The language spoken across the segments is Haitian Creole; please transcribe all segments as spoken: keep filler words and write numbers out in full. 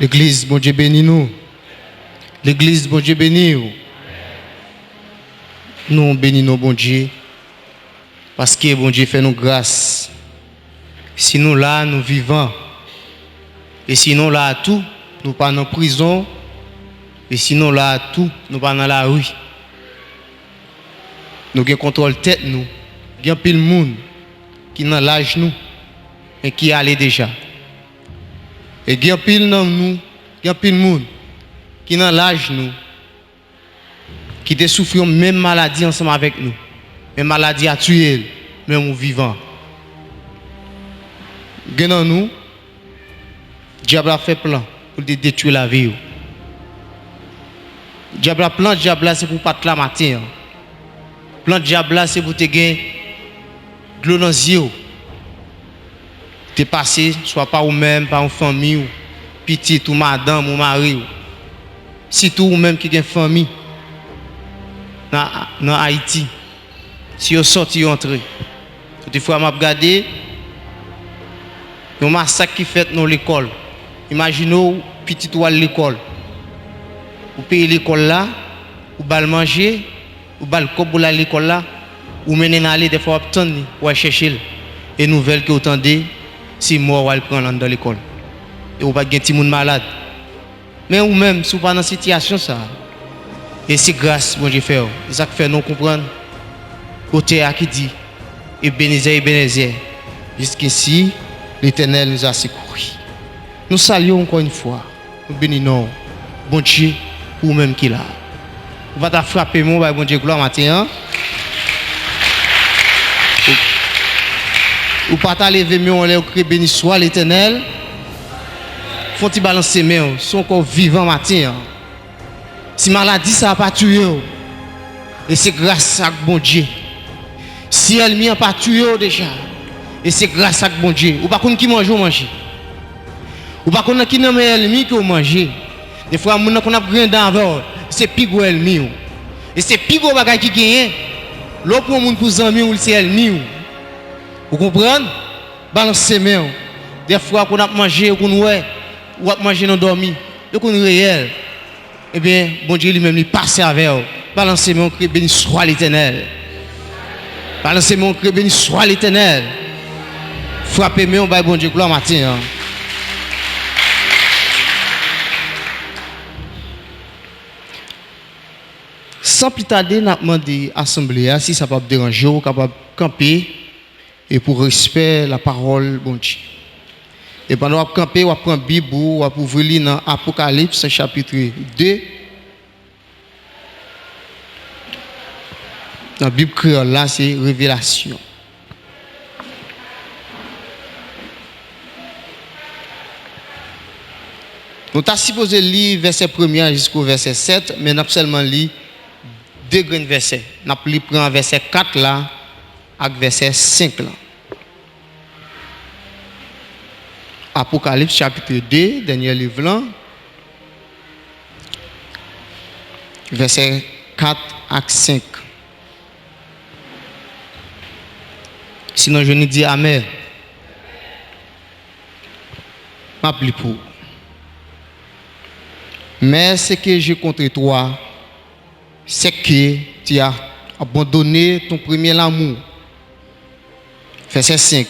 Legliz, Bondye beni nou. Legliz, Bondye beni w. Nou beni non Bondye, paske Bondye fè nou gras. Si nou la, nou vivan. E si nou la tou, nou pa nan prizon. E si nou la tou, nou pa nan lari. Nou gen kontwòl tèt nou. Gen anpil moun ki nan laj nou, men ki ale deja. E gen anpil nan nou, gen anpil moun ki nan laj nou, ki te soufri yon menm maladi ansanm avèk nou. Men maladi a tiye l, men ou vivan. Gen nan nou, dyab la fè plan pou l te detwi lavi yo. Dyab la, plan dyab la se pou w pa t la maten an. Plan dyab la se pou w te gen dlo nan zye w. Te pase, swa pa ou menm, pa yon fanmi w, pitit ou, madanm ou, mari w. Sitou ou menm ki gen fanmi nan, nan Ayiti. Si yo sòti, yo antre. Tout fwa m ap gade, yon masak ki fèt nan lekòl. Imajine w, pitit ou al lekòl. Ou peye lekòl la, ou ba l manje, ou ba l kòb pou l al lekòl la, ou mennen l ale, dèfwa w ap tann li, w al chèche l. E nouvèl ke w tande, se mò w al pran l anndan lekòl. E ou pa t gen timoun malad. Men ou menm, si w pa nan sitiyasyon sa a, e se gras Bondye fè w. E sa k fè nou konprann otè a ki di, Ebenezè, Ebenezè, jiskisi Letènèl nou a sekouri. Nou salye w ankò yon fwa. Nou beni non w, Bondye, pou ou menm ki la. Ou pa ta frape men w bay Bondye glwa maten an? Ou, ou pa ta leve men w anlè, ou kriye, Beni swa Letènèl? Fè yon ti balanse men w, si w ankò vivan maten an. Si maladi sa a pa tiye w, e se gras ak Bondye. Si ènmi an pa tiye w deja, e se gras ak Bondye. Ou pa konn ki manje w manje. Ou pa konn nan ki nan men ènmi ke w manje. Defwa, moun nan konn ap griyen dan avè w, se pi gwo ènmi w. E se pi gwo bagay ki genyen, lè w pran yon moun pou zanmi w, li se ènmi w. Ou konprann? Balanse men w. Defwa, konn ap manje, ou konn wè, w ap manje nan dòmi. Yo konn reyèl. Ebyen, Bondye li menm, li pase avè w. Balanse men w, kriye, Beni swa Letènèl. Balanse men w, kriye, Beni swa Letènèl. Frape men w, bay Bondye glwa maten an. San pli tade, n ap mande asanble a, si sa p ap deranje w, kapab kanpe e pou respè lapawòl Bondye. E pandan w ap kanpe, w ap pran Bib ou, w ap ouvri li nan Apokalips, chapit de. Nan Bib kreyòl la, se Revelasyon. Nou ta sipoze li vèsè premye a jisko vèsè sèt, men n ap sèlman li de grenn vèsè. N ap li pran vèsè kat la ak vèsè senk la. Apokalips chapit de, dènye liv lan, vèsè kat ak senk. Si nou jwenn li, di amèn. M ap li pou ou. Mais ce que j'ai contre toi, c'est que tu as abandonné ton premier amour. Verset cinq.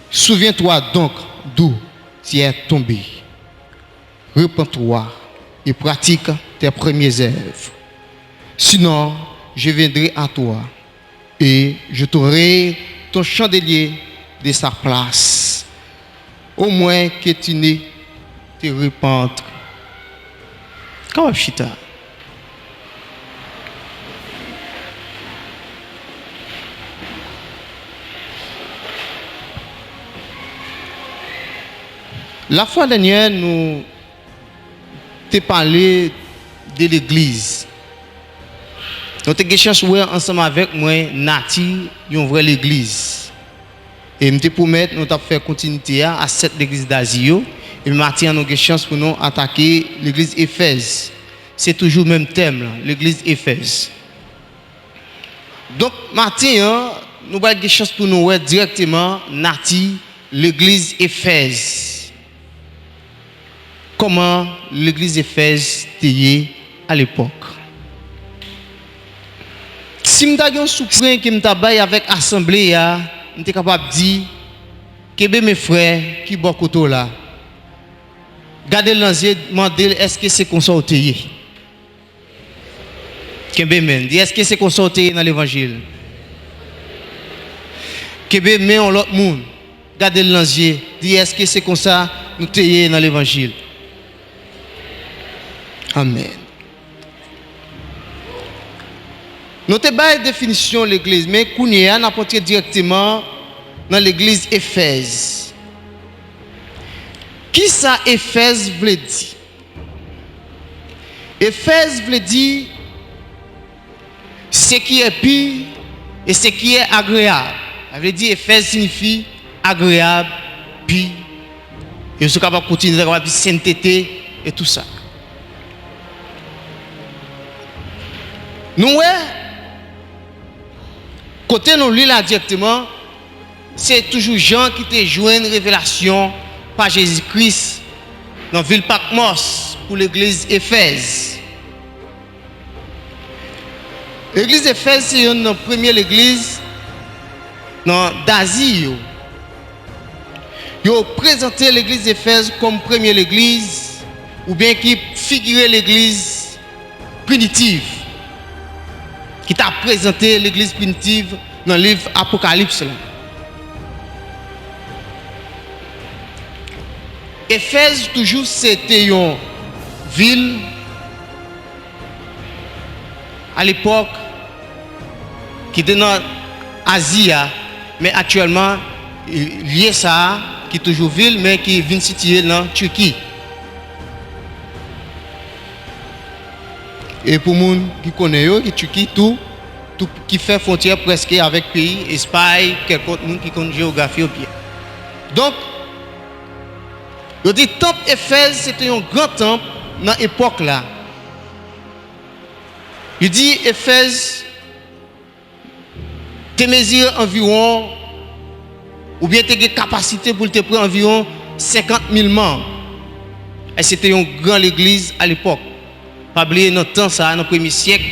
Souviens-toi donc d'où tu es tombé. Repens-toi et pratique tes premières œuvres. Sinon, je viendrai à toi et je t'ôterai ton chandelier de sa place, au moins que tu ne te repentres. Ka w ap chita. Lafwa dènyè, nou te pale de legliz. Nou te gen chans wè ansanm avèk mwen nati yon vrè legliz. E m te pwomèt nou t ap fè kontinite a, a sèt legliz Dazi yo. E maten an, nou gen chans pou nou atake legliz Efèz. Se toujou menm tèm lan, legliz Efèz. Donk, maten an, nou pral gen chans pou nou wè dirèkteman nati legliz Efèz. kòman legliz Efèz te ye alepòk. Si m ta gen yon soupwen ke m ta bay avèk asanble a, m te kapab di, kenbe men frè ki bò kote w la. Gade l nan zye, mande l, èske se konsa w te ye? Kenbe men l. Di, èske se konsa w te ye nan levanjil? Kenbe men yon lòt moun. Gade l nan zye. Di, èske se konsa nou te ye nan levanjil? Amèn. Nou te bay definisyon legliz, men kounye a, n ap antre dirèkteman nan legliz Efèz. Kisa Efèz vle di? Efèz vle di ce qui est pur et ce qui est agréable. Sa vle di Efèz siyifi agreab, pi. E si w kapab kontinye, w kapab di sentete e tou sa. Nou wè, kote nou li la dirèkteman, se toujou Jan ki te jwenn revelasyon pa Jezi Kris nan vil Patmòs pou legliz Efèz. Legliz Efèz se yonn nan premye legliz nan Dazi yo. Yo prezante legliz Efèz kòm premye legliz, oubyen ki figire legliz primitiv, ki ta prezante legliz primitiv nan liv Apokalips la. Efèz toujou se te yon vil alepòk ki te nan Azi a, men aktyèlman, lye sa a, ki toujou vil, men ki vin sitiye nan Tiki. E pou moun ki konnen yo, ki Tiki tou, tou ki fè fwontyè prèske avèk peyi Espay, kèlkonk moun ki konn jewografi yo byen. Donk, yo di tanp Efèz se te yon gran tanp nan epòk la. Yo di Efèz te mezire anviwon, oubyen te gen kapasite pou l te pran anviwon senkant mil manm. E se te yon gran legliz alepòk. Pa bliye, nan tan sa a, nan premye syèk,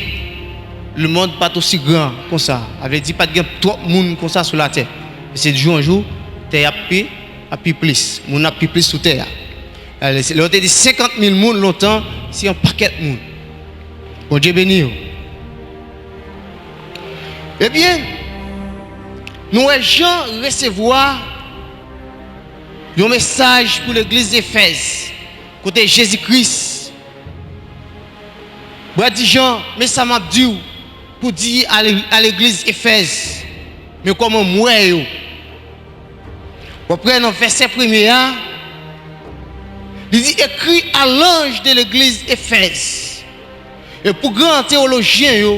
lemonn pa t osi gran konsa. Sa vle di, pa t gen twòp moun konsa sou latè. E se jou an jou, tè a ap pi, ap pi plis. Moun ap pi plis sou tè a. Alè, se, lè yo te di senkant mil moun lontan, se yon pakèt moun. Bondye beni yo. Ebyen, nou wè Jan resevwa yon mesaj pou legliz Efèz, kote Jezi Kris pral di Jan, men sa m ap di w pou di a le-, a legliz Efèz, men kòman m wè yo. W ap wè nan vèsè premye a, li di, écris à l'ange de l'église Éphèse. E pou gran teyolojyen yo,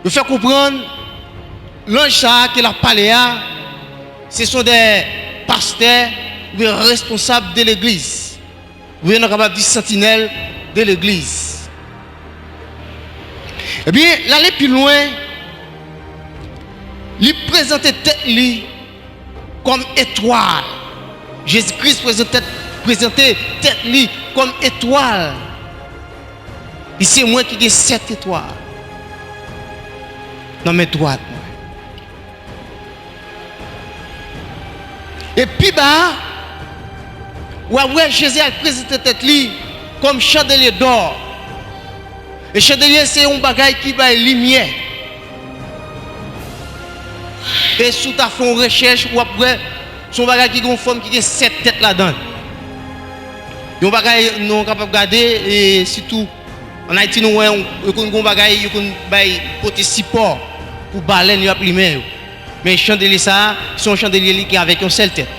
yo fè konprann lanj sa a ke l ap pale a, se sont des pasteurs oubyen responsab de legliz. Oubyen nou kapab di santinèl de legliz. Ebyen, l ale pi lwen, li prezante tèt li kòm etwal. Jezi Kris prezante, prezante tèt li kòm etwal. Li se mwen ki gen sèt etwal nan men dwat mwen. E pi ba a, w ap wè Jezi al prezante tèt li kòm chandelye dò. E chandelye se yon bagay ki bay limyè. E si w ta fè yon rechèch, w ap wè se yon bagay ki gen yon fòm ki gen sèt tèt ladan l. Yon bagay nou kapab gade, e sitou ann Ayiti, nou wè, yo konn gen yon bagay, yo konn bay, pote sipò pou balèn yo ap limen yo. Men chandelye sa a, se yon chandelye li ki avèk yon sèl tèt.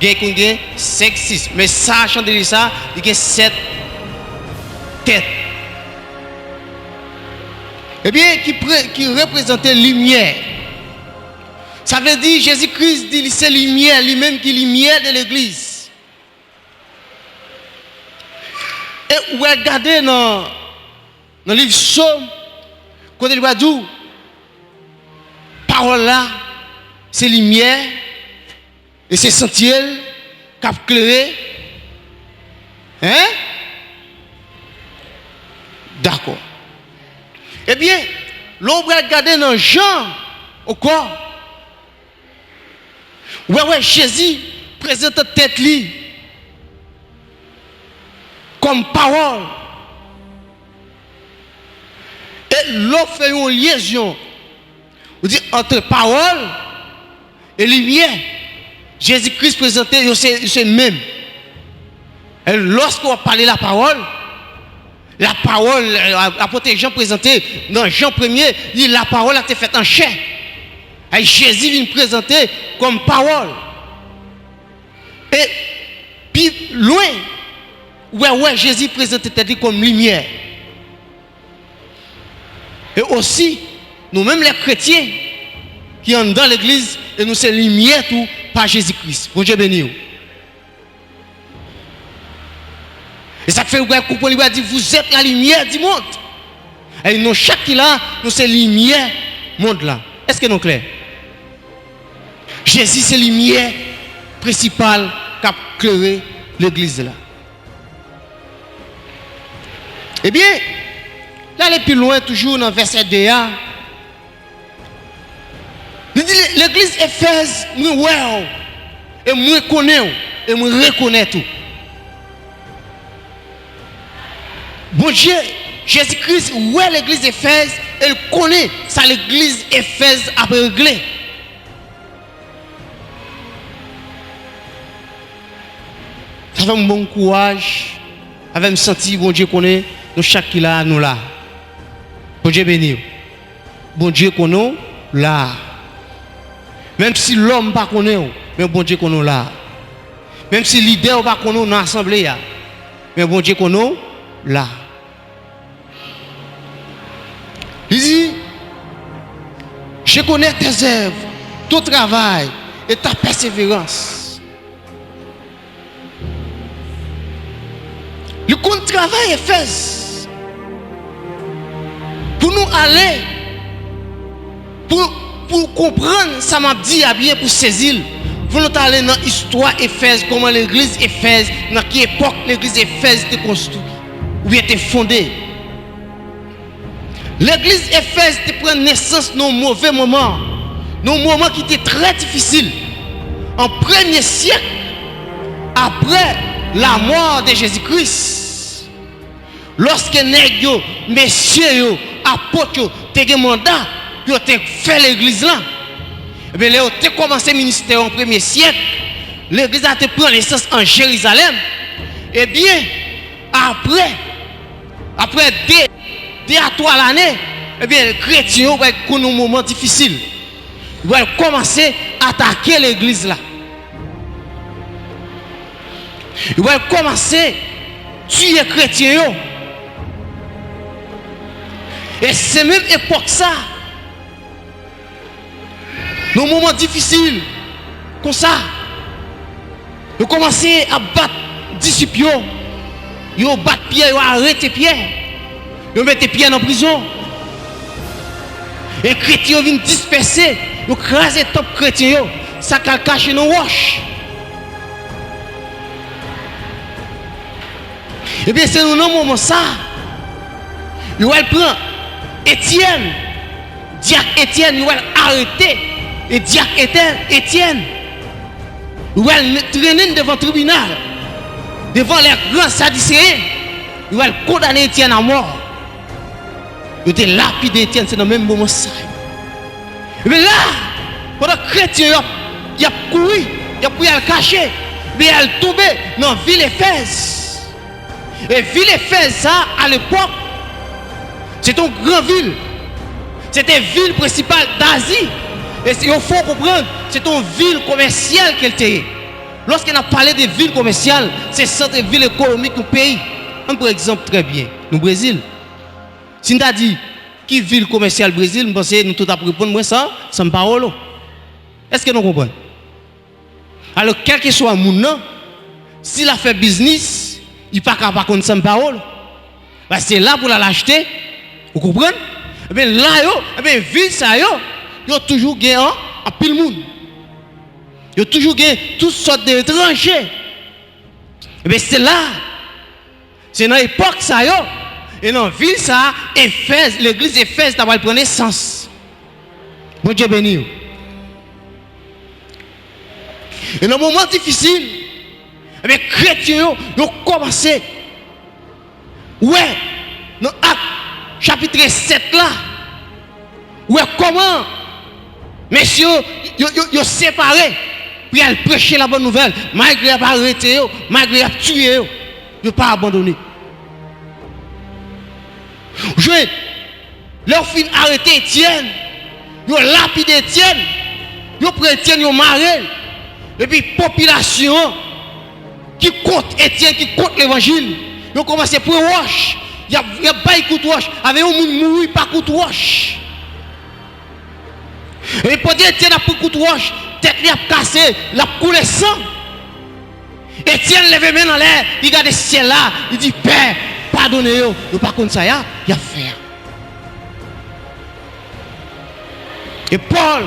Gen konn gen senk, sis. Men sa a, chandelye sa a, li gen sèt tèt. Ebyen, ki pre-, ki reprezante limyè. Sa vle di, Jezi Kris di li se limyè, li menm ki limyè de legliz. E ou pral gade nan, nan liv Sòm, kote li pral di w, pawòl la, se limyè, e se santye l k ap klere. Hein? Dakò. Ebyen, lè w pral gade nan Jan ankò, w wè, wè Jezi prezante tèt li kòm pawòl. E lè w fè yon lyezon, ou di, ant pawòl e limyè, Jezi Kris prezante yo se, yo se menm. E lòske w ap pale lapawòl, lapawòl, apot Jan prezante nan Jan premye, li lapawòl la te fèt an chè. E Jezi vin prezante kòm pawòl. E pi lwen, ou wè, wè Jezi prezante tèt li kòm limyè. E osi, nou menm lè kretyen ki anndan legliz, e nou se limyè tou pa Jezi Kris. Bondye beni w. E sa k fè ou pral konprann, li pral di, vous êtes la lumière du monde. E nou chak ki la, nou se limyè mond la. Èske nou klè? Jezi se limyè prensipal k ap klere legliz la. Ebyen, n ale pi lwen toujou nan vèsè de a. Li di, legliz Efèz, mwen wè w, e mwen konnen w, e mwen rekonèt ou. Bondye, Jezi Kris wè legliz Efèz, e l konnen sa legliz Efèz ap regle. Sa fè m bon kouraj, sa fè m santi Bondye konnen nou chak ki la, nou la. Bondye beni w. Bondye konnen w la. Menm si lòm pa konnen w, men Bondye konnen w la. Menm si lidè w pa konnen w nan asanble a, men Bondye konnen w la. Li di, je connais tes œuvres, ton travail et ta persévérance. Li konn travay Efèz. Pou nou ale, pou, pou konprann sa m ap di a byen, pou sezi l, fò nou ta ale nan istwa Efèz, kòman legliz Efèz, nan ki epòk legliz Efèz te konstwi, oubyen te fonde. Legliz Efèz te pran nesans nan yon move moman, nan yon moman ki te trè difisil. An premye syèk apre lamò de Jezi Kris, lòske nèg yo, mesye yo, apot yo te gen manda pou yo te fè legliz la, ebyen, lè yo te kòmanse ministè yo an premye syèk, legliz la te pran nesans an Jerizalèm. Ebyen, apre, apre de, de a twa lane, ebyen, kretyen yo pral konn yon moman difisil. Yo pral kòmanse atake legliz la. Yo pral kòmanse tiye kretyen yo. E se menm epòk sa, nan moman difisil konsa, yo kòmanse ap bat disip yo. Yo bat Pyè, yo arete Pyè. Yo mete Pyè nan prizon. E kretyen yo vin dispèse. Yo kraze tanp kretyen yo. Sa k al kache nan wòch. Ebyen, se nou nan moman sa, yo al pran Etyèn, dyak Etyèn, yo al arete e dyak Etyèn, Etyèn. Yo al met, trennen l devan tribinal, devan lè gran Sadiseyen, yo al kondane Etyèn amò. Yo te lapide Etyèn, se nan menm moman sa yo. Ebyen la, pandan kretyen yo ap, y ap kouri, y ap kouri al kache, ebyen y al tonbe nan vil Efèz. E vil Efèz sa, alepòk, se te yon gran vil. Se te vil prensipal Dazi. E se, yo fè w konprann, se te yon vil komèsyal ke l te ye. Lòske n ap pale de vil komèsyal, se sant vil ekonomik yon peyi. Ann pran egzanp trè byen, nou Brezil. Si n ta di, ki vil komèsyal Brezil, m panse nou tout ap reponn mwen São, São Paulo. Èske nou konprann? Alò, kèlkeswa moun nan, si l ap fè biznis, li pa ka pa konn São Paulo. Paske se la pou l al achte, ou konprann? Ebyen, la yo, ebyen, vil sa yo, yo toujou gen an, anpil moun. Yo toujou gen tout sòt de etranje. Ebyen, se la Se nan epòk sa yo, e nan vil sa a, Efèz, legliz Efèz ta pral pran nesans. Bondye beni yo. E nan moman difisil, ebyen, kretyen yo, yo kòmanse wè, nan Ak chapit sèt la, wè kòman mesye yo, yo, yo, yo separe pou y al preche labòn nouvèl, malgre y ap arete yo, malgre y ap tiye yo, yo pa abandone. Jwenn, lè yo fin arete Etyèn, yo lapide Etyèn, yo pran Etyèn, yo mare l. Epi popilasyon an ki kont Etyèn, ki kont levanjil, yo kòmanse pran wòch, y ap, y ap bay kout wòch, avè yon moun mouri pa kout wòch. Epi pandan Etyèn ap pran kout wòch, tèt li ap kase, l ap koule san. Etyèn leve men l anlè, li gade syèl la, li di, "Pè, padone yo, yo pa konn sa y ap, y ap fè a." E Pòl,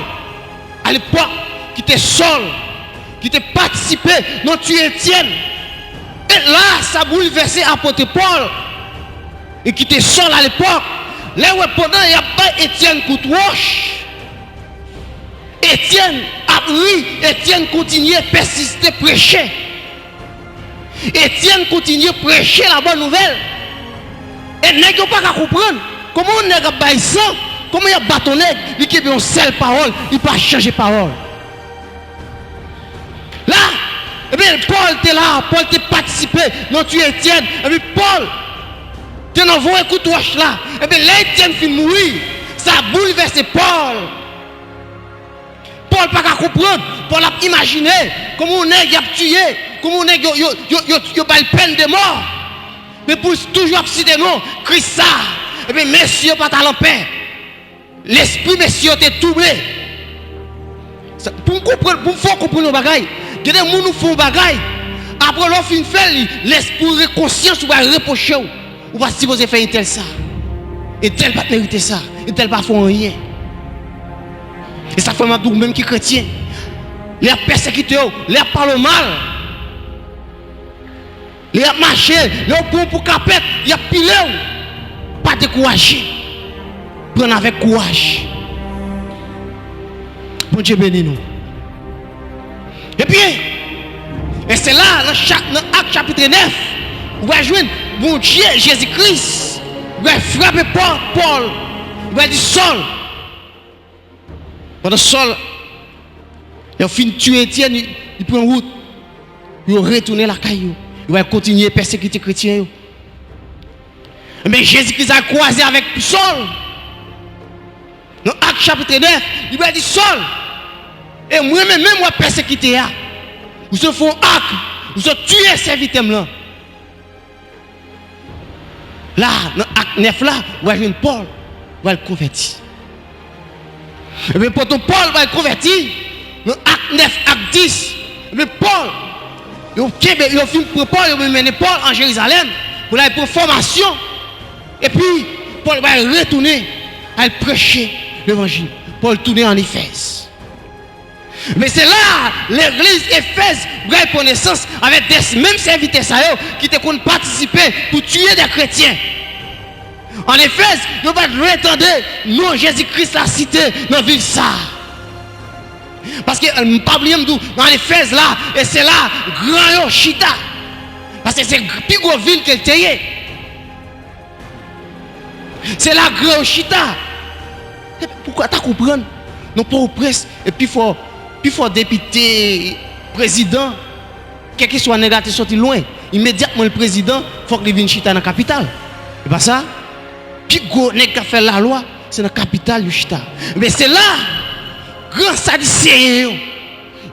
alepòk, ki te Sòl, ki te patisipe nan tiye Etyèn. E la, sa boulvèse apot Pòl, e ki te Sòl alepòk, lè wè pandan y ap bay Etyèn kout wòch, Etyèn ap ri, Etyèn kontinye pèsiste preche. Etyèn kontinye preche labòn nouvèl. E nèg yo pa ka konprann kòman yon nèg ap bay san, kòman y ap bat yon nèg, li kenbe yon sèl pawòl, li pa chanje pawòl. La, ebyen, Pòl te la, Pòl te patisipe nan tiye Etyèn, epi Pòl te nan voye kout wòch la. Ebyen, lè Etyèn fin mouri, sa boulvèse Pòl. Pòl pa ka konprann. Pòl ap imajine kòman yon nèg y ap tiye, kòman yon nèg yo, yo, yo, yo, yo ba l pèn de mò. Men pou l toujou ap site non Kris sa, ebyen, mesye yo pa t al anpè. Lespri mesye yo te twouble. Sa, pou m konprann, pou m fè w konprann yon bagay, gen de moun ou fè yon bagay, apre lè w fin fè l, lespri w gen konsyans ou pral repwoche w. Ou pa t sipoze fè entèl sa. Entèl pa t merite sa. Entèl pa fè w anyen. E sa fè m ap di w, ou menm ki kretyen, lè y ap pèsekite w, lè y ap pale w mal, lè y ap mache, lè yo pran w pou kapèt, y ap pile w, pa dekouraje. Pran l avèk kouraj. Bondye beni nou. Ebyen, e se la, nan chak, nan Ak chapit nèf, ou va jwenn Bondye, Jezi Kris, va frape pòt Pòl, va di, "Sòl." Pandan Sòl, yo fin tiye Etyèn, li, li pran wout. Yo retounen lakay yo. Yo va kontinye pèsekite kretyen yo. Men Jezi Kris al kwaze avèk Sòl. Nan Ak chapit nèf, li pral di, "Sòl, e mwen menm, menm w ap pèsekite a. Ou sot fè yon ak, ou sot tiye sèvitè m lan." La, nan Ak nèf la, w al jwenn Pòl, w al konvèti. Ebyen, pandan Pòl pral konvèti, nan Ak nèf, Ak dis, ebyen, Pòl, yo kenbe, yo fin pran Pòl, yo mennen Pòl an Jerizalèm pou l al pran fòmasyon. Epi, Pòl pral retounen al preche levanjil. Pòl tounen an Efèz. Men se la, legliz Efèz pral pran nesans avèk de menm sèvitè sa yo ki te konn patisipe pou tiye de kretyen. An Efèz, yo pa t vle tande non Jezi Kris la site nan vil sa a. Paske, m pa bliye m di w, nan Efèz la, e se la gran yo chita. Paske se pi gwo vil ke l te ye. Se la gran yo chita. Poukwa ta konprann? Nan Pòtoprens, e pifò, pifò depite, prezidan, kèlkeswa nèg la te soti lwen, imedyatman l prezidan, fòk li vin chita nan kapital. E pa sa? Pi gwo nèg k ap fè lalwa, se nan kapital yo chita. Men se la, gran Sadiseyen yo,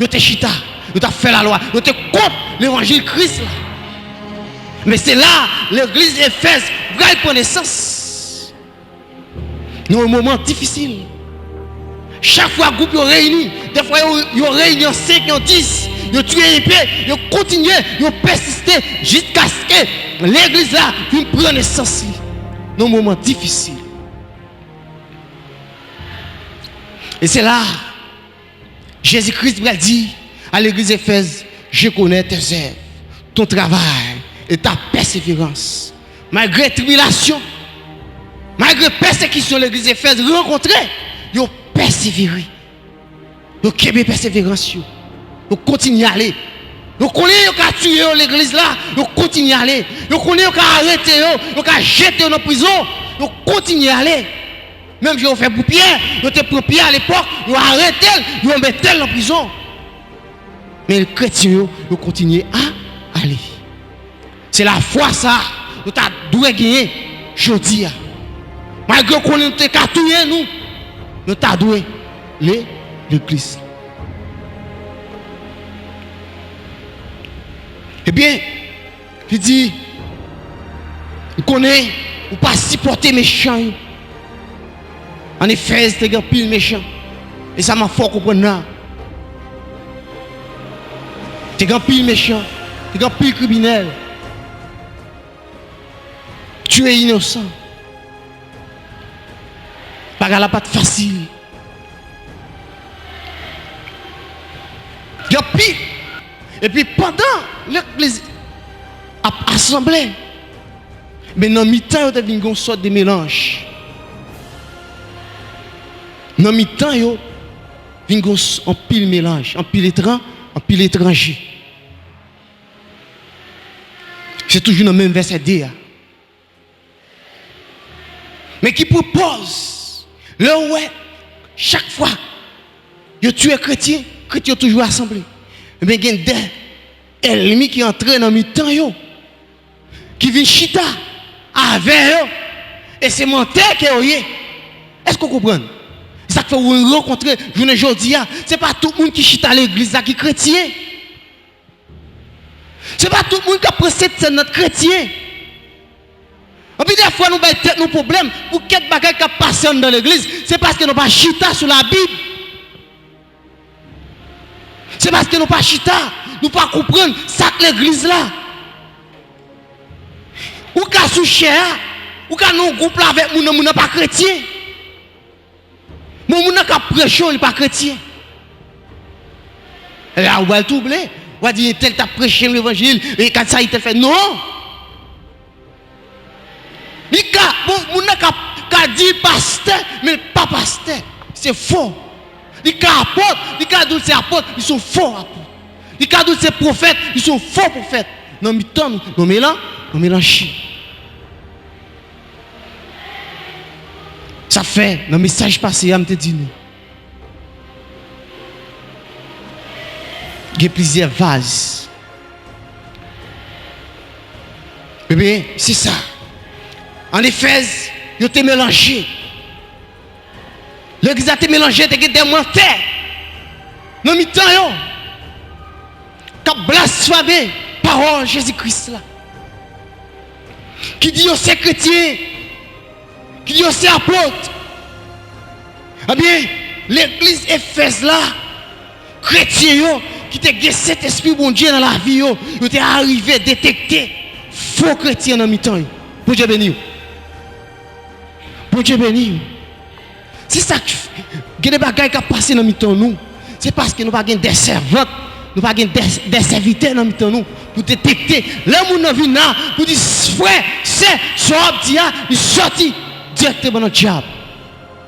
yo te chita, yo t ap fè lalwa, yo te kont levanjil Kris la. Men se la, legliz Efèz pral pran nesans. Nan yon moman difisil. Chak fwa gwoup yo reyini, dèfwa yo, yo reyini an senk, an dis, yo tiye enpe, yo kontinye, yo pèsiste jiskaske legliz la vin pran nesans li. Nan yon moman difisil. E se la, Jezi Kris pral di a legliz Efèz, "Je connais tes œuvres, ton travail Eta pèseverans. Malgre tribilasyon, malgre pèsekisyon legliz Efèz rankontre, yo pèsevere. Yo kenbe pèseverans yo. Yo kontinye ale. Yo konnen yo ka tiye yo legliz la, yo kontinye ale. Yo konnen yo ka arete yo, yo ka jete yo nan prizon, yo kontinye ale. Menm jan yo fè pou Pyè, yo te pran Pyè alepòk, yo arete l, yo mete l nan prizon. Men kretyen yo, yo kontinye a ale. Se lafwa sa a nou ta dwe genyen jodi a. Malgre yo konnen nou te ka touye nou, nou ta dwe le legliz. Ebyen, li di, m konnen ou pa sipòte mechan yo. Ann Efèz, te gen anpil mechan. E sa m ap fè w konprann la. Te gen anpil mechan. Te gen anpil kriminèl. Tiye inosan. Bagay la pa t fasil. Gen anpil. Epi pandan legliz ap asanble, men nan mitan yo te vin gen yon sòt de melanj. Nan mitan yo vin gen yon s-, anpil melanj, anpil etran, anpil etranje. Se toujou nan menm vèsè de a. Men ki pran pòz, lè w wè, chak fwa yo tiye kretyen, kretyen yo toujou asanble. Ebyen, gen de ènmi ki antre nan mitan yo, ki vin chita avè yo, e se mantè ke yo ye. Èske w konprann? Sa k fè w rankontre jounen jodi a, se pa tout moun ki chita legliz la ki kretyen. Se pa tout moun k ap pran sentsèn nan k kretyen. Anpil de fwa, nou bay tèt nou pwoblèm pou kèk bagay k ap pase anndan legliz, se paske nou pa chita sou Labib. Se paske nou pa chita, nou pa konprann sa k legliz la. Ou ka sou chè a, ou ka nan yon gwoup la avèk moun nan, moun nan pa kretyen. Bon, moun nan k ap preche w, li pa kretyen. E la, ou pral twouble. Ou a di, entèl t ap preche m levanjil, e gad sa entèl fè. Non! Li ka, bon, moun nan ka, ka di l pastè, men l pa pastè. Se fo. Li ka apot, li ka di l se apot, li se yon fo apot. Li ka di l se pwofèt, li se yon fo pwofèt. Nan mitan nou, nou melan-, nou melanche. Sa fè, nan mesaj pase a, m te di nou, gen plizyè vaz. Ebyen, se sa. Ann Efèz, yo te melanje. Legliz la te melanje, te gen de mantè nan mitan yo k ap blasfeme pawòl Jezi Kris la, ki di yo se kretyen, ki di yo se apot. Ebyen, legliz Efèz la, kretyen yo ki te gen Sentespri Bondye nan lavi yo, yo te arive detekte fo kretyen nan mitan yo. Bondye beni w. Bondye beni w. Se sa k fè, gen de bagay k ap pase nan mitan nou. Se paske nou pa gen de sèvant, nou pa gen de, de sèvitè nan mitan nou pou detekte. Lè moun nan vin la, pou di, frè, sè, sa w ap di a, li sòti dirèkteman nan dyab.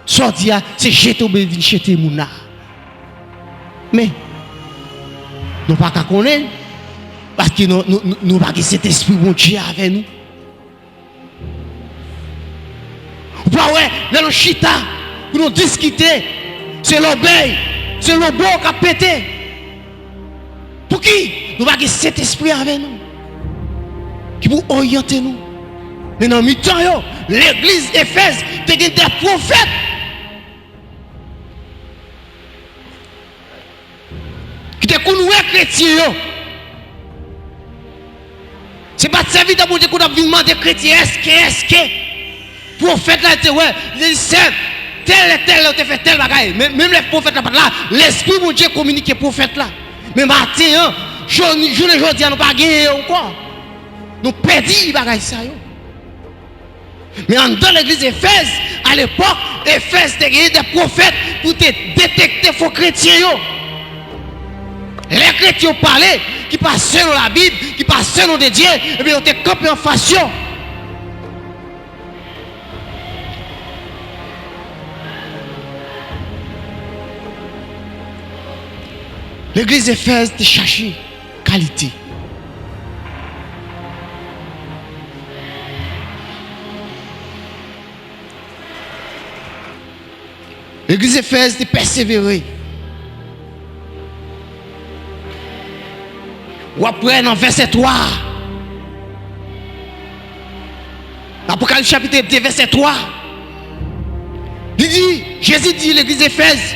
Sa w di a, se jete oubyen vin jete moun la. Men, nou pa ka konnen, paske nou, nou, nou, nou pa gen Sentespri Bondye avè nou. Ou pa wè, lè nou chita pou nou diskite, se lòbèy, se lobo k ap pete. Pouki? Nou pa gen Sentespri avè nou ki pou oryante nou. Men nan mitan yo, legliz Efèz te gen de pwofèt ki te konn wè kretyen yo. Se pa t sèvitè Bondye ki t ap vin mande kretyen, èske, èske pwofèt la te wè, li te di, sè, tèl lè, tèl lè, ou te fè tèl bagay. Men, menm lè pwofèt la pa t la, Lespri Bondye kominike pwofèt la. Men maten an, jou-, jounen jodi a, nou pa genyen yo ankò. Nou pèdi bagay sa yo. Men anndan legliz Efèz, alepòk, Efèz te genyen de pwofèt pou te detekte fo kretyen yo. Lè kretyen yo pale, ki pa selon Labib, ki pa selon de Dye, ebyen, yo te kanpe anfas yo. Legliz Efèz te chache kalite. Legliz Efèz te pèsevere. W ap wè nan vèsè twa a. Apokalips chapit de, vèsè twa. Li di, Jezi di legliz Efèz,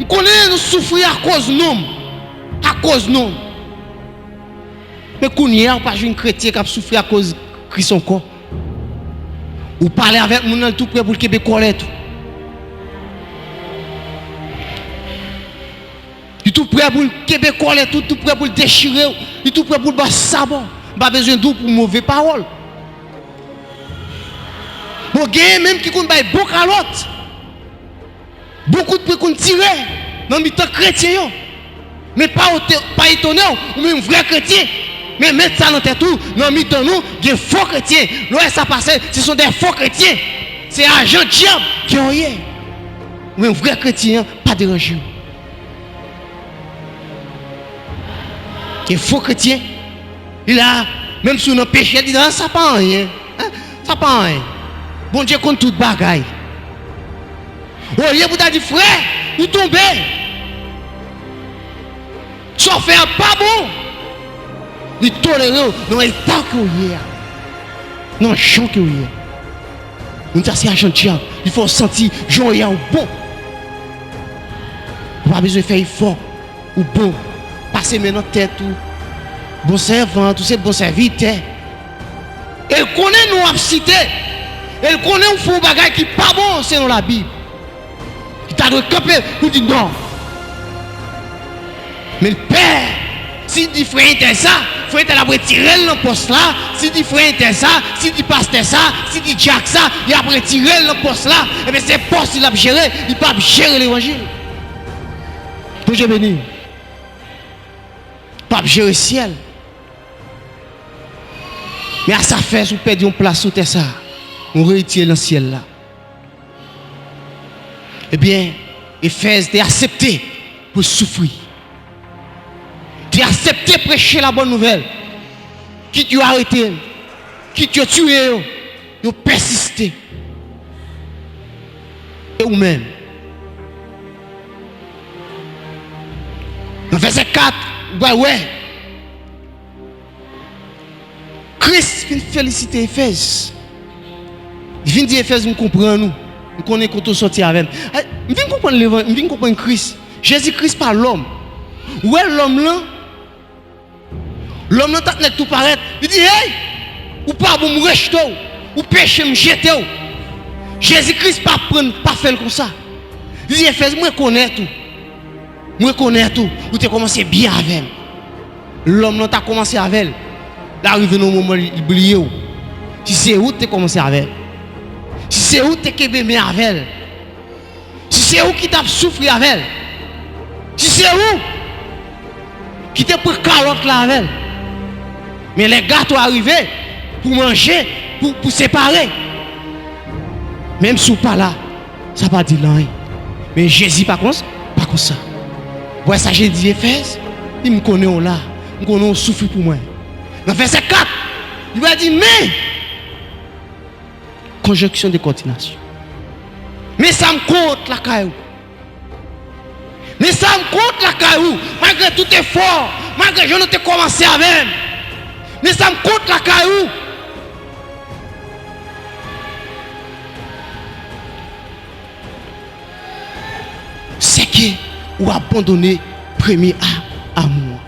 "M konnen nou soufri akoz non m, akoz non m." Men kounye a, ou pa jwenn kretyen k ap soufri akoz Kris ankò. Ou pale avèk moun nan, li tou prè pou l kenbe kòlè tou. Li tou prè pou l kenbe kòlè tou, tou prè pou l dechire w, li tou prè pou l ba w sabò. M pa bezwen di w pou move pawòl. Bon, genyen menm ki konn bay bon kalòt. Bon kout pwen konn tire nan mitan kretyen yo. Men pa ote-, pa etone w, ou menm vrè kretyen. Men met sa nan tèt ou, nan mitan nou, gen fo kretyen. Lè w wè sa pase, ce sont des faux chrétiens. Se ajan dyab ke w ye. Ou menm vrè kretyen an, pa deranje w. Gen fo kretyen, li la, menm si w nan peche, li di, "Ah, sa pa anyen. Hein? Sa pa anyen. Bondye konn tout bagay." Olye pou ta di, "Frè, ou tonbe. Sa w fè a pa bon." Li tolere w nan eta ke w ye a. Nan jan ke w ye a. Moun sa se ajan dyab. Li fè w santi jan w ye a ou bon. Ou pa bezwen fè efò. Ou bon. Pase men nan tèt ou. Bon sèvant, ou se bon sèvitè. E l konnen non w ap site. E l konnen ou fè yon bagay ki pa bon selon Labib. Li ta dwe kanpe pou di non. Men l pè. Si l di frè entèl sa, frè entèl ap retire l nan pòs la. Si l di frè entèl sa, si l di pastè sa, si l di dyak sa, y ap retire l nan pòs la. Ebyen, se pòs li l ap jere, li p ap jere levanjil. Bondye beni w. P ap jere syèl. Men a sa fè si w pèdi yon plas sou tè sa a, yon eritye nan syèl la. Ebyen, Efèz te aksepte pou l soufri. Te aksepte preche la bonne nouvelle. Kit yo arete l, kit yo tiye yo, yo pèsiste. E ou menm? Nan vèsè kat, ou pral wè. Kris vin felisite Efèz. Li vin di Efèz, "M konprann ou. M konnen kote w sòti avè m." Eh, m vin konprann levan-, m vin konprann Kris. Jezi Kris pa lòm. Ou wè lòm lan? Lòm lan t ap nèk tou parèt. Li di, "Hey! Ou pa bon, m rejte w. Ou peche, m jete w." Jezi Kris pa pran, pa fè l konsa. Li di, "Efèz, m rekonèt ou. M rekonèt ou. Ou te kòmanse byen avè m." Lòm lan ta kòmanse avè l. L a rive nan yon moman li, li bliye w. Si se ou te kòmanse avè l. Si se ou te kenbe men avè l. Si se ou ki t ap soufri avè l. Si se ou ki te pran kalòt la avè l. Men lè gato a rive pou manje, pou, pou separe. Menm si w pa la, sa pa di l anyen. Men Jezi pa konsa, pa konsa. Wè sa Jezi di Efèz, li di, "M konnen w la, m konnen w soufri pou mwen." Nan vèsè kat, li va di, "Men, conjonction de coordination. Men sa m kont lakay ou. Men sa m kont lakay ou, malgre tout efò, malgre jan nou te kòmanse avè m. Men sa m kont lakay ou." Sèke ou abandone premye a-, amou an.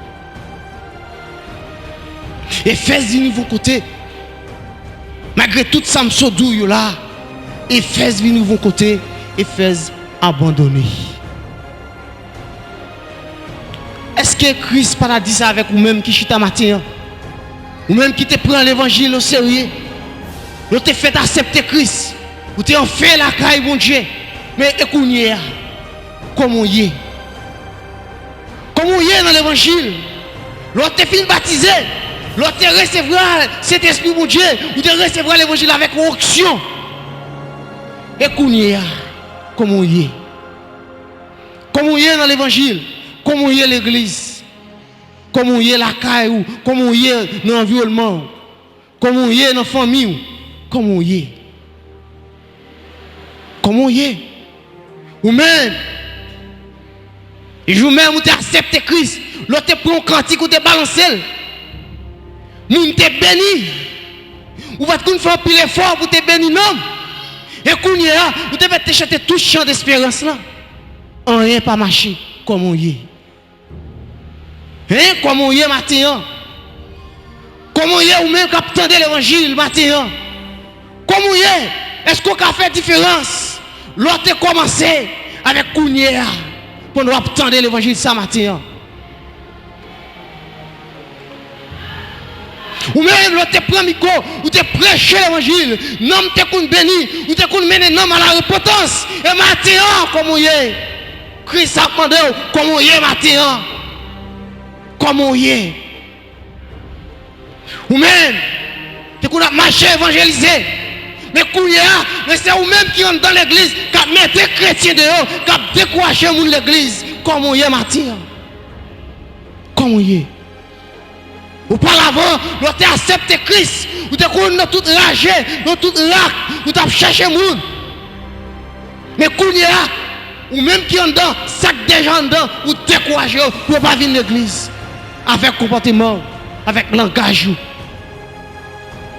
Efèz vin rive yon kote, malgre tout sa m sot di w yo la, Efèz vin rive yon kote, Efèz abandone. Èske Kris pa ta di sa avèk ou menm ki chita maten an? Ou menm ki te pran levanjil oserye, ou te fèk aksepte Kris, ou te anfen lakay Bondye, men e kounye a, kòman w ye? Kòman w ye nan levanjil? Lè w te fin batize, lè w te resevwa Sentespri Bondye, ou te resevwa levanjil avèk yon onksyon. E kounye a, kòman w ye? Kòman w ye nan levanjil? Kòman w ye legliz? Kòman w ye lakay ou? Kòman w ye nan anviwònman w? Kòman w ye nan fanmi w? Kòman w ye? Kòman w ye? Ou menm, jou menm ou te aksepte Kris, lè w te pran yon kantik, ou te balanse l. Moun te beni. Ou pa t konn fè anpil efò pou w te beni nonm. E kounye a, ou te mèt te chante tout chan desperans lan. Anyen pa mache. Kòman w ye? Hein? Kòman w ye maten an? Kòman w ye ou menm k ap tande levanjil maten an? Kòman w ye? Èske w ka fè diferans lè w te kòmanse avèk kounye a, pandan w ap tande levanjil sa maten an? Ou menm, lè w te pran mikwo, ou te preche levanjil, nanm te konn beni, ou te konn mennen nanm a la repantans. E maten an, kòman w ye? Kris ap mande w, kòman w ye maten an? Kòman w ye? Ou menm, te konn ap mache evanjelize. Men kounye a, men se ou menm ki anndan legliz, k ap mete kretyen deyò, k ap dekouraje moun legliz. Kòman w ye maten an? Kòman w ye? Oparavan, lè w te aksepte Kris, ou te konn nan tout raje, nan tout rak, ou t ap chèche moun. Men kounye a, ou menm ki anndan, sa k deja anndan, ou dekouraje yo pou yo pa vin legliz. Avèk konpòteman w, avèk langaj ou.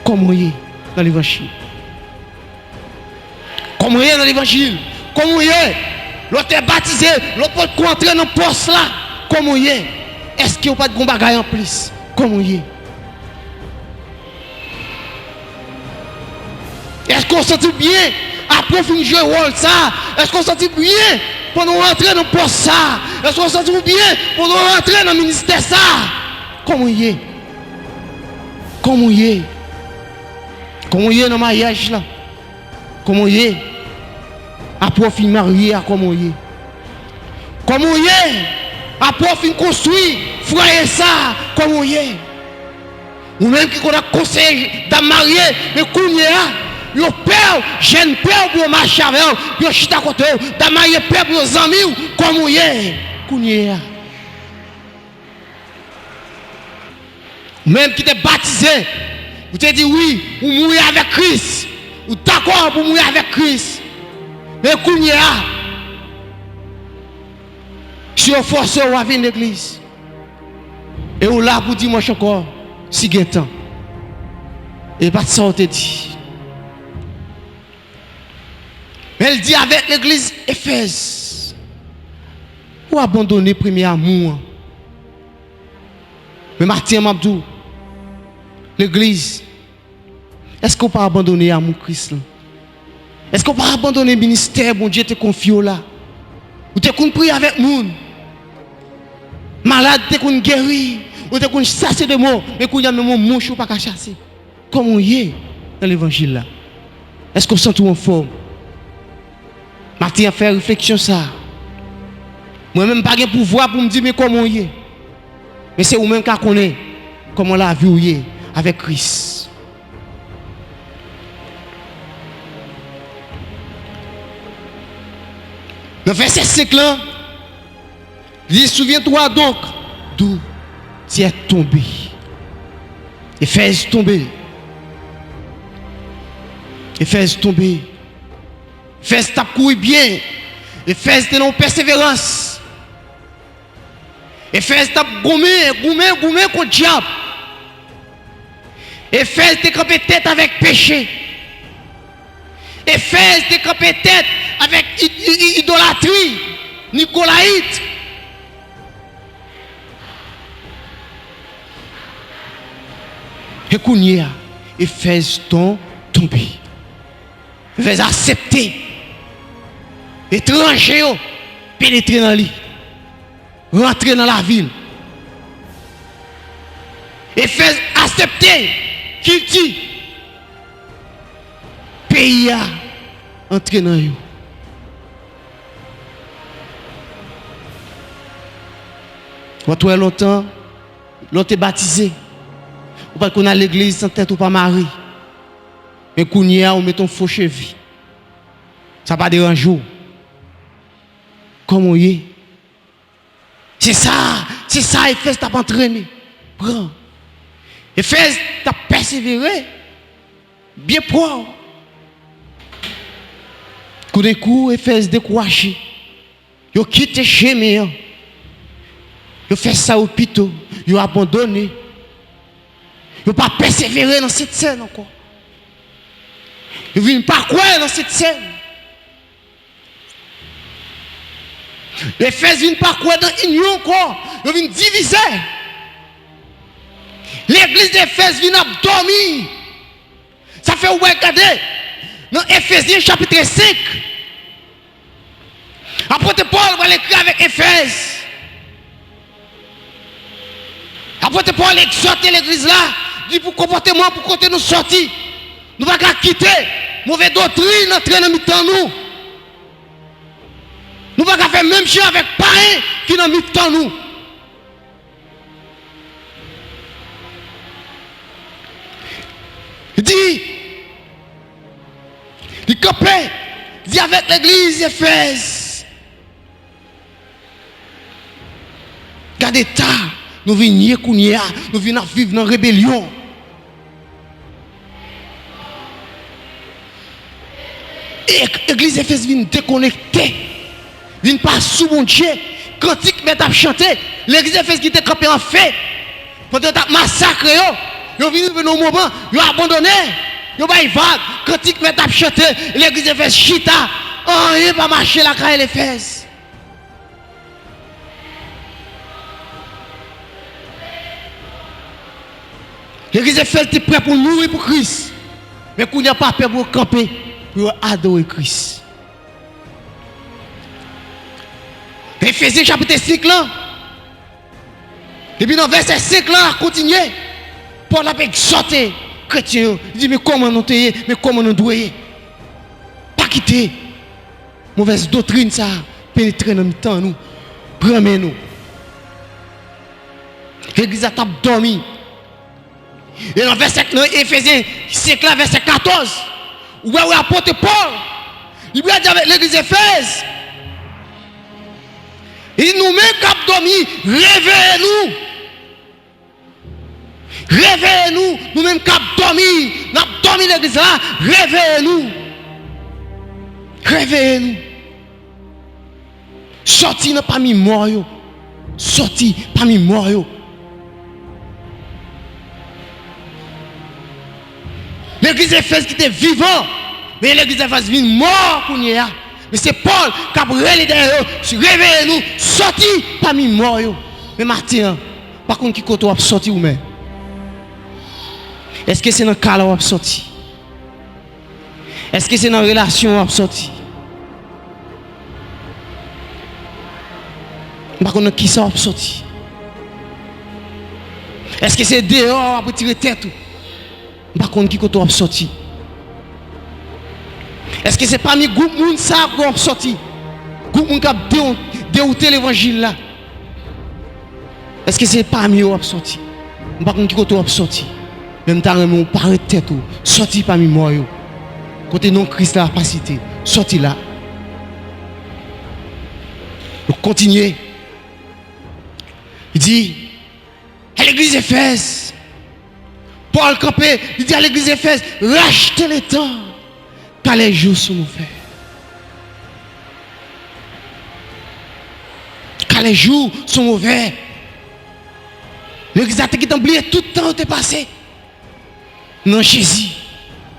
Kòman w ye nan levanjil? Kòman w ye nan levanjil? Kòman w ye? Lè w te batize, lè w potko antre nan pòs la, kòman w ye? Èske w pa t gen yon bagay anplis? Kòman w ye? Èske w santi w byen apre w fin jwe wòl sa a? Èske w santi w byen pandan w antre nan pòs sa a? Èske w santi w byen pandan w antre nan ministè sa a? Kòman w ye? Kòman w ye? Kòman w ye nan maryaj la? Kòman w ye? Apre w fin marye a, kòman w ye? Kòman w ye? Apre w fin konstwi fwaye sa a, kòman w ye? Ou menm ki konn ap konseye dam marye, men kounye a, yo pè w, jèn pè w pou yo mache avè w, pou yo chita kote w, dam marye pè pou yo zanmi w, kòman w ye kounye a? Ou menm ki te batize, ou te di wi, ou mouri avèk Kris, ou dakò pou mouri avèk Kris. Men kounye a, si yo fòse w a vin legliz, e ou la pou dimanch ankò, si gen tan. E pa t sa w te di. Men l di avèk legliz Efèz, ou abandone premye amou an. Men maten an, m ap di w, legliz, èske w pa abandone amou Kris lan? Èske w pa abandone ministè Bondye te konfye w la? Ou te konn priye avèk moun. Malad te konn geri. Ou te konn chase demon. Men kounye a, menm yon mouch ou pa ka chase. Kòman w ye nan levanjil la? Èske w santi w anfòm? Maten an, fè refleksyon sa a. Mwen menm, m pa gen pouvwa pou m di men kòman w ye. Men se ou menm k a konnen kòman lavi w ye avèk Kris. Nan vèsè senk lan, li di, souviens-toi donc d'où tu es tombé. Efèz tonbe. Efèz tonbe. Efèz t ap kouri byen. Efèz te nan yon pèseverans. Efèz t ap goumen, goumen, goumen kont dyab. Efèz te kanpe tèt avèk peche. Efèz te kanpe tèt avèk i-, i-, i-, idolatri, Nikolayit. E kounye a, Efèz ton-, tonbe. Efèz aksepte etranje yo penetre nan li, rantre nan lavi l. Efèz aksepte kilti peyi a antre nan yo. Mwen t wè lontan, lè w te batize, ou pa t konn al legliz san tèt ou pa mare. Men kounye a, ou met yon fo cheve. Sa pa deranje w. Kòman w ye? Se sa, se sa Efèz t ap antrene. Pran. Efèz t ap pèsevere byen pwò. Toudenkou, Efèz dekouraje. Yo kite chemen an. Yo fè sa yo pito. Yo abandone. Yo pa pèsevere nan Sentsèn ankò. Yo vin pa kwè nan Sentsèn. Efèz vin pa kwè nan inyon ankò. Yo vin divize. Legliz Efèz vin ap dòmi. Sa fè w wè, gade, nan Efezyen chapit senk, apot Pòl pral ekri avèk Efèz. Apot Pòl egzòte legliz la, di pou konpòteman, pou kote nou sòti. Nou pa ka kite move doktrin antre nan mitan nou. Nou pa ka fè menm jan avèk payen ki nan mitan nou. Li di, li kanpe, di avèk legliz Efèz. Gade eta nou vin ye kounye a, nou vin ap viv nan rebelyon. E, legliz Efèz vin dekonekte, vin pa sou Bondye. Kantik mèt ap chante, legliz Efèz ki te kanpe an fe, pandan yo t ap masakre yo, yo vin rive nan yon moman, yo abandone, yo bay vag, kantik mèt ap chante, legliz Efèz chita, anyen pa mache lakay Efèz. Legliz Efèz te prè pou mouri pou Kris. Men kounye a pa pè pou yo kanpe, pou yo adore Kris. Efezyen chapit senk lan, depi nan vèsè senk lan a kontinye, Pòl ap egzòte kretyen yo. Li di, men kòman nou te ye, men kòman nou dwe ye. Pa kite movèz doktrin sa a penetre nan mitan nou, pran men nou. Legliz la t ap dòmi. E nan vèsè, nan Efezyen senk la, vèsè katòz, ou wè, wè apot Pòl, li pral di avèk legliz Efèz, li di, nou menm k ap dòmi, reveye nou. Reveye nou, nou menm k ap dòmi, n ap dòmi legliz la, reveye nou. Reveye nou. Sòti nan pami mò yo. Sòti pami mò yo. Legliz Efèz ki te vivan, men legliz Efèz vin mò kounye a. Men se Pòl k ap rele dèyè yo, reveye nou, sòti pami mò yo. Men maten an, pa konn ki kote w ap sòti ou menm. Èske se nan kay la w ap sòti? Èske se nan relasyon w ap sòti? M pa konn nan kisa w ap sòti. Èske se deyò w ap retire tèt ou? M pa konn ki kote w ap sòti. Èske se pami gwoup moun sa a w ap sòti? Gwoup moun k ap de-, dewoute levanjil la. Èske se pami yo w ap sòti? M pa konn ki kote w ap sòti. Men m ta renmen w parèt tèt ou, sòti pami mò yo. Kote non Kris la pa site, sòti la. Nou kontinye. Li di, a legliz Efèz, Pòl kanpe, li di a legliz Efèz, rachte letan, car les jours sont mauvais. Car les jours sont mauvais. Legliz la te gentan bliye tout tan yo te pase nan Jezi,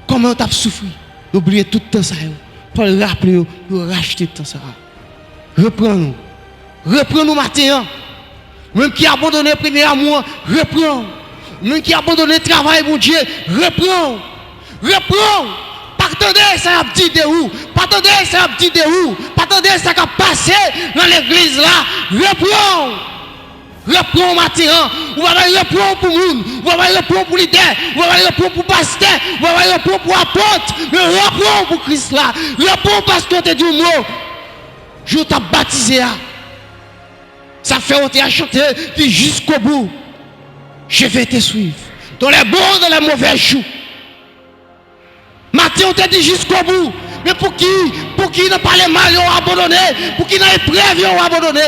kòman yo t ap soufri. Yo bliye tout tan sa yo. Pòl raple yo, yo rachte tan sa a. Reprann ou. Reprann ou maten an. Ou menm ki abandone premye amou an, reprann ou. Ou menm ki abandone travay Bondye, reprann ou. Reprann ou. Pa tande sa y ap di de ou. Pa tande sa y ap di de ou. Pa tande sa k ap pase nan legliz la. Reprann ou. Reprann ou maten an. Ou pa bay reprann ou pou moun. Ou pa bay reprann ou pou lidè. Ou pa bay reprann ou pou pastè. Ou pa bay reprann ou pou apot. Men reprann ou pou Kris la. Reprann ou paske w te di yon mo. Jou w t ap batize a. Sa fè yo te a chante, di, jusqu'au bout, je vais te suivre. Dans les bons, dans les mauvais jours. Maten, ou te di, jusqu'au bout. Men pouki, pouki nan pale mal yo abandone? Pouki nan eprèv yo abandone?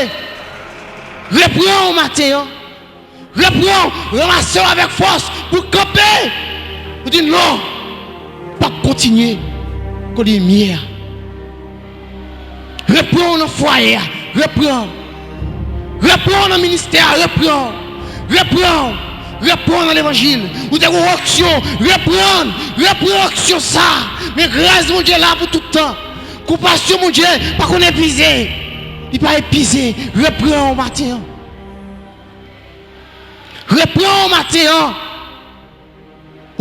Repran w maten an. Repran w, ranmase w avèk fòs pou kanpe. Ou di, non, m p ap kontinye kot limyè a. Repran w nan fwaye a. Repran w. Repran w nan ministè a. Repran w. Repran w. Repran w nan levanjil. Ou te gen yon onksyon. Reprann. Repran onksyon sa. Men gras Bondye la pou tout tan. Konpasyon Bondye pa konn epize. Li pa epize. Repran w maten an. Repran w maten an.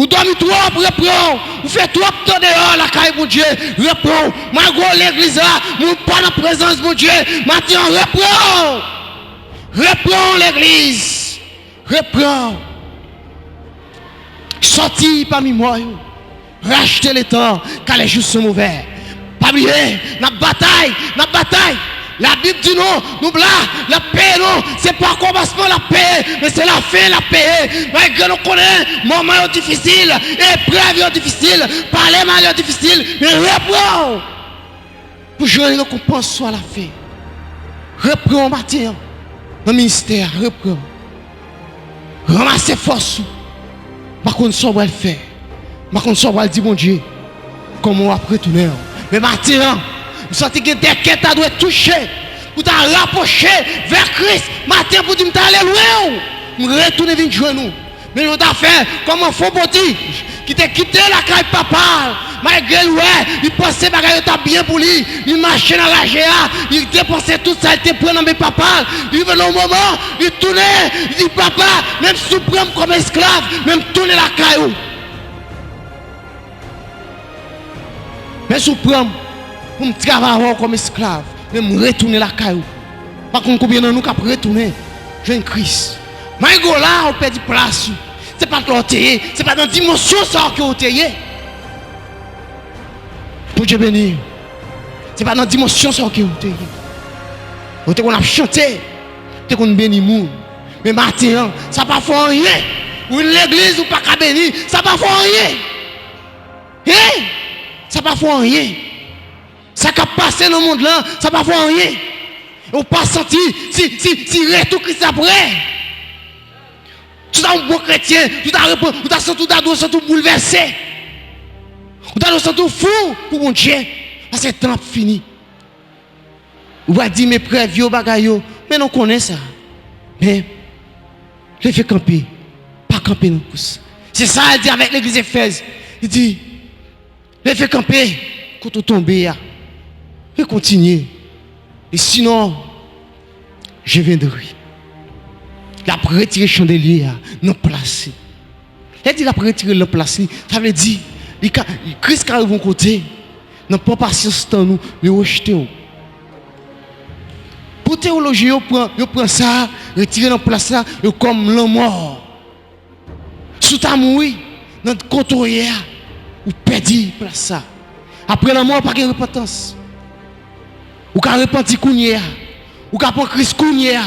Ou dòmi twòp, repran w. Ou fè twòp tan deyò lakay Bondye, repran w. Malgre w legliz la, men w pa nan prezans Bondye. Maten an, repran w. Repran w, legliz. Repran w. Sòti pami mò yo. Racheter le temps, car les jours sont mauvais. Pa bliye, n ap batay, n ap batay. Labib di nou, nou la, l ap peye nou. Se pa kòmansman l ap peye, men se lafen l ap peye. Malgre nou konnen moman yo difisil, eprèv yo difisil, pale mal yo difisil, men repran w pou jwenn rekonpans ou alafen. Repran w maten an nan ministè a, repran w. Ranmase fòs ou. M pa konn sa w pral fè. M pa konn sa w pral di Bondye. Kòman w ap retounen an. Men maten an, m santi gen de kè ta dwe touche pou ta rapwoche vè Kris. Maten pou di m ta ale lwen w. M retounen vin jwenn ou. Men yo ta fè kòman fon poti ki te kite lakay papa l. Malgre l wè, li panse bagay yo t ap byen pou li, li mache nan raje a, li depanse tout sa li te pran nan men papa l. Li rive nan yon moman, li tounen, li di, papa, menm si w pran m kòm esklav, men m tounen lakay ou. Menm si w pran m pou m travay avè w kòm esklav, men m retounen lakay ou. Pa konn konbyen nan nou k ap retounen jwenn Kris. Malgre w la, ou pèdi plas ou. Se pa t la w te ye, se pa nan dimansyon sa w ke w te ye. Bondye beni w. Se pa nan dimansyon sa w ke w te ye. Ou te konn ap chante, ou te konn beni moun. Men maten an, sa pa fè anyen. Ou vin legliz, ou pa ka beni, sa pa fè anyen. Hey! Sa pa fè anyen. Sa k ap pase nan mond lan, sa pa fè anyen. Ou pa santi si, si, si retou Kris la prè. Si w ta yon bon kretyen, si w ta repanti, ou ta santi w ta dwe santi w boulvèse. Ou ta dwe santi w fou pou Bondye. Paske tan ap fini. Ou va di, men eprèv yo, bagay yo. Men nou konnen sa. Men, leve kanpe. Pa kanpe nan kous. Se sa l di avèk legliz Efèz. Li di, leve kanpe kote w tonbe a. E kontinye. E sinon, je viendrai. L ap retire chandelye a nan plas li. Lè di l ap retire l nan plas li, sa vle di, li ka, Kris ka rive yon kote, nan pa pasyans tan nou, li rejte w. Pou teyolojyen yo pran, yo pran sa, retire nan plas la, yo kòm lanmò. Si w ta mouri nan kote w ye a, ou pèdi plas sa. Apre lanmò, pa gen repantans. Ou ka repanti kounye a. Ou ka pran Kris kounye a.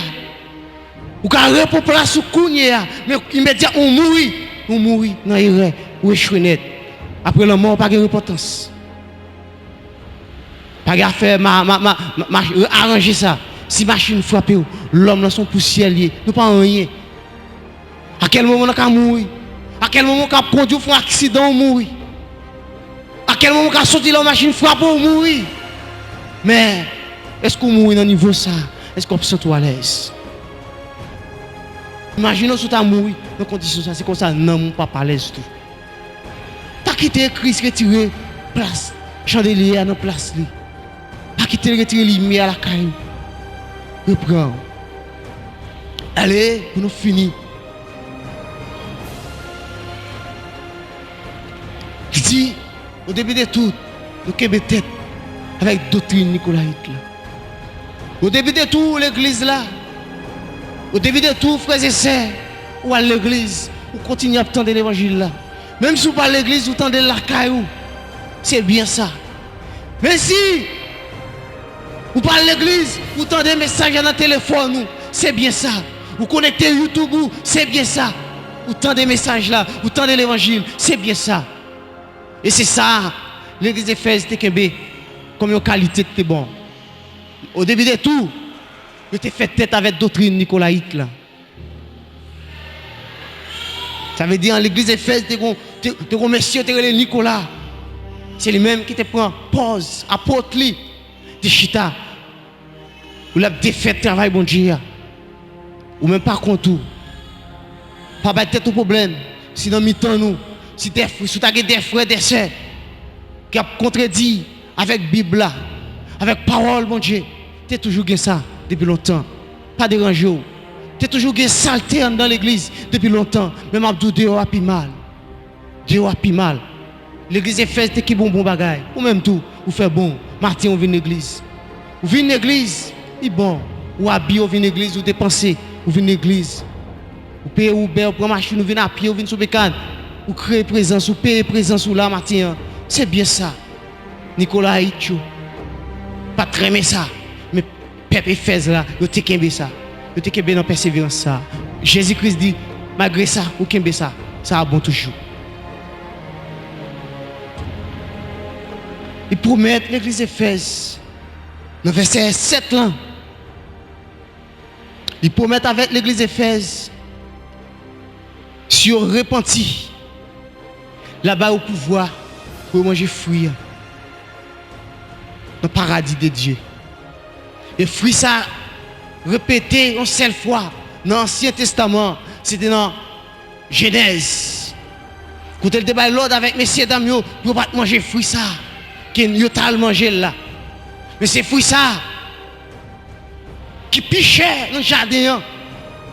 Ou ka repran plas ou kounye a. Men imedyatman ou mouri, ou mouri nan erè, ou echwe nèt. Apre lanmò, pa gen repantans. Pa gen afè ma, ma, ma, ma, ma, aranje sa. Si machin frape w, lòm lan se yon pousyè l ye. Nou pa anyen. A kèl moman w ka mouri? A kèl moman w ka kondui, w fè yon aksidan, ou mouri? A kèl moman w ka soti la, yon machin frape w, ou mouri? Men, èske w mouri nan nivo sa? Èske w ap santi w alèz? Imajine w si w ta mouri nan kondisyon sa, se konsa nanm ou p ap alèz tou. Pa kite Kris retire plas chandelye a nan plas li. Pa kite l retire limyè a lakay ou. Repran. Ale, pou nou fini. Li di, au début de tout, nou kenbe tèt avèk doktrin nikolayit la. Au début de tout, legliz la. Au début de tout, frè e sè, ou al legliz, ou kontinye ap tande levanjil la. Menm si ou pa al legliz, ou tande l lakay ou. Se byen sa. Men si ou pa al legliz, ou tande mesaj la nan telefòn ou. Se byen sa. Ou konekte YouTube ou, se byen sa. Ou tande mesaj la, ou tande levanjil, se byen sa. E se sa legliz Efèz te kenbe kòm yon kalite ki te bon. O debi de tou, yo te fè tèt avèk doktrin nikolayit la. Sa vle di, an legliz Efèz, te gon, te, te gon mesye yo te rele Nikola. Se li menm ki te pran pòz apot li, te chita. Ou l ap defèt travay Bondye a. Ou menm pa kont ou. Pa bay tèt ou pwoblèm. Si nan mitan nou, si dè, si w ta gen dè frè, dè sè ki ap kontredi avèk Bib la, avèk pawòl Bondye, te toujou gen sa depi lontan. Pa deranje w. Te toujou gen salte anndan legliz depi lontan, men m ap di w deyò a pi mal. Deyò a pi mal. Legliz Efèz te kenbe yon bon bagay. Ou menm tou, ou fè bon. Maten ou vin legliz. Ou vin legliz, li bon. Ou abiye, ou vin legliz, ou depanse, ou vin legliz. Ou peye Uber, ou pran machin, ou vin apye, ou vin sou bekàn. Ou kreye prezans, ou peye prezans ou la maten an. Se byen sa. Nikolayit yo pa t renmen sa. Men pèp Efèz la, yo te kenbe sa. Yo te kenbe nan pèseverans sa. Jezi Kris di, malgre sa, ou kenbe sa. Sa a bon toujou. Li pwomèt legliz Efèz, nan vèsè sèt lan, li pwomèt avèk legliz Efèz, si yo repanti, l ap ba yo pouvwa pou yo manje fwi a nan paradi de Dye. E fwi sa repete yon sèl fwa nan Ansyen Testaman, se te nan Jenèz. Kote l te bay lòd avèk mesye dam yo, yo pa t manje fwi sa ke yo t al manje l la. Men se fwi sa ki pi chè nan jaden an,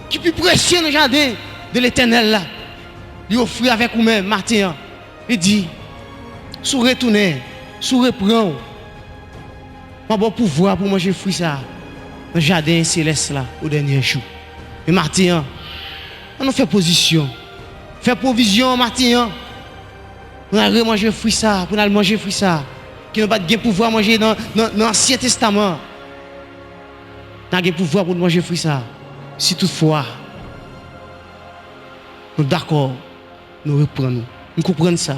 ki pi presye nan jaden de Letènèl la, li ofri avèk ou menm maten an. Li di, si w retounen, si w repran w, m ap ba w pouvwa pou w manje fwi sa a nan jaden selès la o dènye jou. Men maten an, ann nou fè pozisyon. Fè pwovizyon an maten an. Pou n al remanje fwi sa a, pou n al manje fwi sa a. Ke nou pa t gen pouvwa manje nan, nan, nan Ansyen Testaman an. N a gen pouvwa pou n manje fwi sa a. Si toutfwa, nou dakò, nou reprann nou. M konprann sa.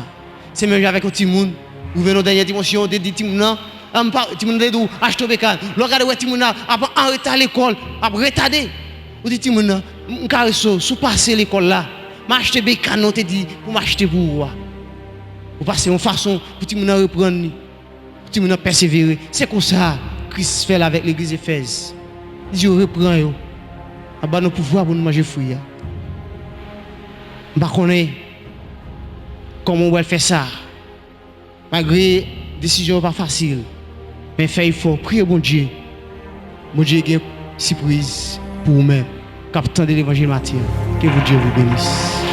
Se menm jan avèk yon timoun. Ou rive nan dènye dimansyon, ou te di timoun nan, ah, m pa, timoun nan te di w, achte yon bekàn. Lè w gade, w wè timoun nan ap an reta lekòl, ap retade. Ou di timoun nan, m, m karese w, si w pase lekòl la, m achte bekàn nan w te di pou m achte pou ou a. Ou pase yon fason pou timoun nan reprann li. Pou timoun nan pèsevere. Se konsa Kris fè l avèk legliz Efèz. Li di yo repran yo. M ap ba nou pouvwa pou nou manje fwi a. M pa konnen kòman w pral fè sa. Malgre desizyon yo pa fasil, men fè efò, priye Bondye. Bondye gen sipriz pou ou menm k ap tande levanjil maten an. Que Dieu vous bénisse.